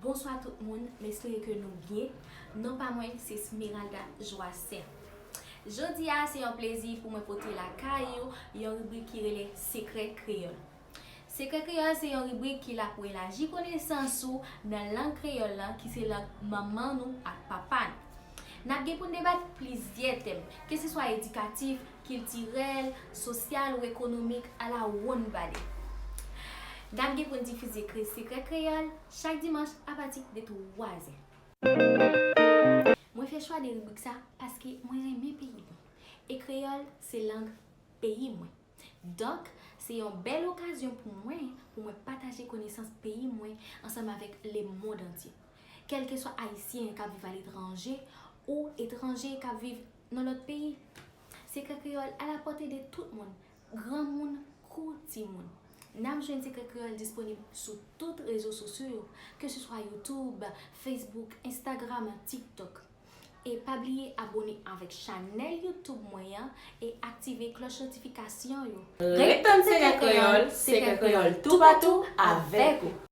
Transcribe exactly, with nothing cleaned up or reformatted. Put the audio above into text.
Bonswa tout moun, m espere ke nou byen. Non pa mwen se Smeralda Joacin. Jodi a se yon plezi pou mwen pote lakay ou yon ribrik ki rele Sekrè Kreyòl. Sekrè Kreyòl se yon ribrik ki la pou elaji konesans ou nan lang kreyòl lan ki se lang manman nou ak papa nou. N ap gen pou n debat plizyè tèm, keseswa edikatif, kiltirèl, sosyal ou ekonomik, ala wonn vale. N ap gen pou n difize kre Sekrè Kreyòl chak dimanch apati de twazè. Mwen fè chwa de ribrik sa paske mwen renmen peyi mwen. E kreyòl se lang peyi mwen. Donk, se yon bèl okazyon pou mwen pou mwen pataje konesans peyi mwen ansanm avèk lemonn antye. Kèlkeswa Ayisyen k ap viv aletranje ou etranje k ap viv nan lòt peyi, Sekrè Kreyòl alapòte de tout moun, granmoun kou timoun. N ap jwenn Sekrè Kreyòl disponib sou tout rezo sosyo yo, keseswa YouTube, Facebook, Instagram, TikTok. E pa bliye abòne avèk chanèl YouTube mwen an e aktive klòch notifikasyon yo. Ret tann Sekrè Kreyòl, Sekrè Kreyòl toupatou avèk ou.